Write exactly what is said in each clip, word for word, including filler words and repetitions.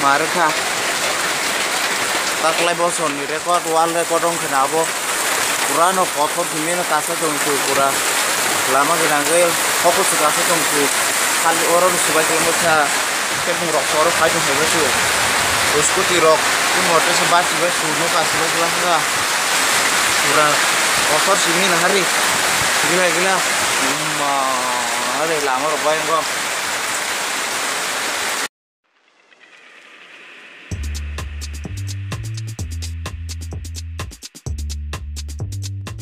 Are kha. Taklai bosor ni record, world record wng khe na abo. Pura no kothor simi no kasa tong thu pura. Lama gwnang gwi hoko su kasa tong thu. Khali oro no subai tong kha. Khe bung rok oro phai tong phai thu. Scooty rok, bung motor se basi bai su no kasi bai kha. Pura kothor simi na hari. Gila gila. Ma, hari lama rok bai wng.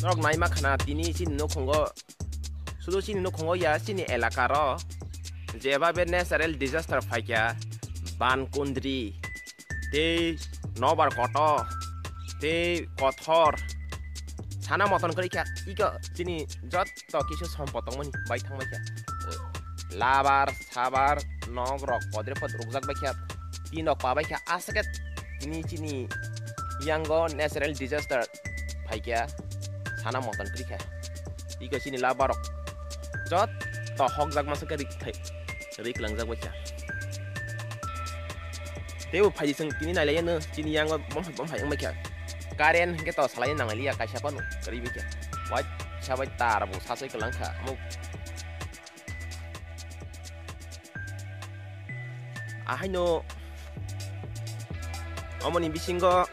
Norok naima khana tini chini nukhungo, sudu chini nukhungo ya chini elaka ro jeba be natural disaster phaikya, ban kundri, tei nobar koto, tei kothor, sana moton kwrwi kha, iko chini jotto kisu sompot tongmani bai thangbai kha. Labar, sabar, nok rok podre pod rukjak bai kha, tin rok pa bai kha, aswk khe tini chini yango natural disaster phai kha, sana moton kwrwi kha. Iko chini labar rok jotto hokjak masa khe rik thai, rik langjak bai kha. Teibo phaidi chwng tini nailai no chini yango bom hai bom hai wng bai kha. Current hwnkhe to salai nanglai liya kaisa phano kwrwi bai kha. Waisa bai tar bo sasai kwlang kha. Omo Ahaino omoni bisingo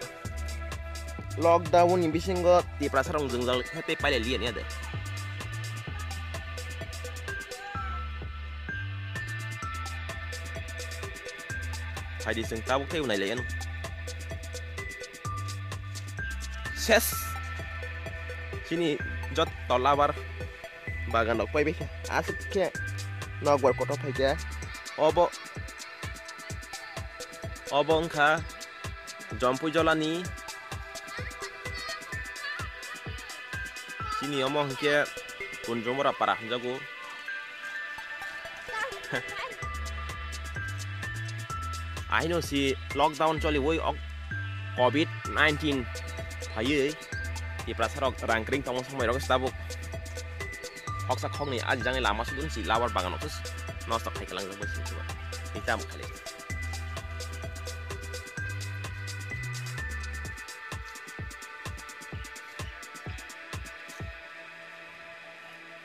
lockdown ni bisingo Tiprasa rok jwngjal khe tei pailai liya niya de. Phaidi chwng tabuk tei unai lai ano. Ses chini jotto labar bagan rok pai bai kha. Aswk khe nokbar kotor phai kha. Obo, obo wngkha Jompui Jolani. Chini omo hwnkhe Kunjumura para hwnjago. Ahino si lockdown choliwi ok covid nineteen phaiwi Tiprasa rok rang kring tongma somoi rok tabuk khoksa khokni ajijangni lama sudun si labar bagan rok nosto khai kalangjak bai sini. Ni tam khali.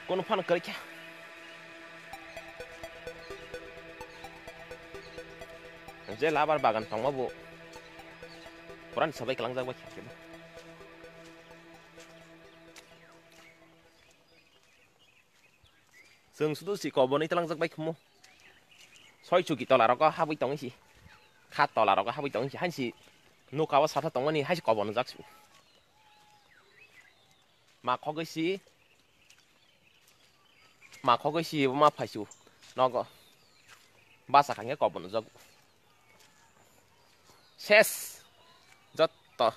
Kono phano kwrwi kha. Je labar bagan tongma bo. Puran sabai kalangjak bai kha. Chwng sudu si kobonwi tlangjak bai khumu. Soi chuki tola rogo habwi tongwi si. Kha tola rogo habwi tongwi si. Hain si nuka o satha tongmani hain si kobonjak su. Ma khogwi si. Ma khogwi si ma phaisu. Nogo. Basa kangkhe kobonjak. Ses. Jotto.